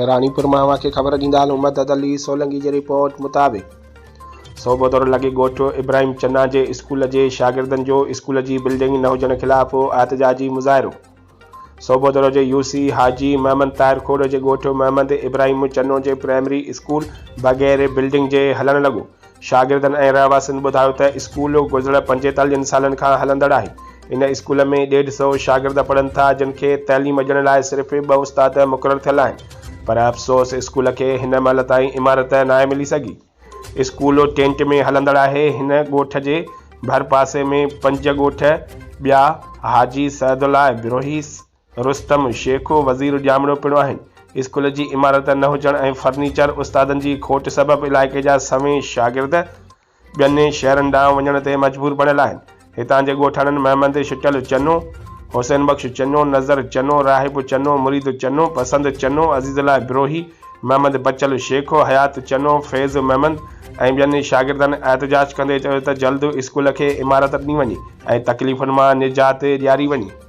راڻيپور مان اوهان کي خبر ڏيندا هلون مدد علي سولنگي جي رپورٽ مطابق صوبودور لڳي ڳوٺ ابراهيم چنا جي اسڪول جي شاگردن جو اسڪول جي بلڊنگ نه هجڻ خلاف احتجاجي مظاهرو صوبودور جي يو سي حاجي محمد طاهر کوڙ جي ڳوٺ محمد ابراهيم چنو جي پرائمري اسڪول بغير بلڊنگ جي هلڻ لڳو شاگردن ۽ رهواسين ٻڌايو ته اسڪول گذريل پنجيتاليهن سالن کان هلندڙ آهي، ان اسڪول ۾ ڏيڍ سئو شاگرد پڙهن ٿا جن کي تعليم ڏيڻ لاء صرف ٻه استاد مقرر ٿيل آهن پر افسوس اسڪول کي هن مهل تائين عمارت ناهي ملي سگهي. اسڪول ٽينٽ ۾ هلندڙ آهي، هن ڳوٺ جي ڀرپاسي ۾ پنج ڳوٺ ٻيا حاجي سعدالله بروهي، رستم شيخ، وزير ڄامڙو پڻ آهن. اسڪول جي عمارت نه هجڻ ۽ فرنيچر، استادن جي کوٽ سبب علائقي جا سوين شاگرد ٻين شهرن ڏانهن وڃڻ تي مجبور بڻيل آهن. هتان جي ڳوٺاڻن محمد شٽل چنو، حسين بخش چنو، نظر چنو، راهب چنو، مريد چنو، پسند چنو، عزيز الله بروهي، محمد بچل شيخ، حيات چنو، فيض محمد ۽ ٻين شاگردن احتجاج ڪندي چيو ته جلد اسڪول کي عمارت ڏني وڃي ۽ تڪليفن مان نجات ڏياري وڃي.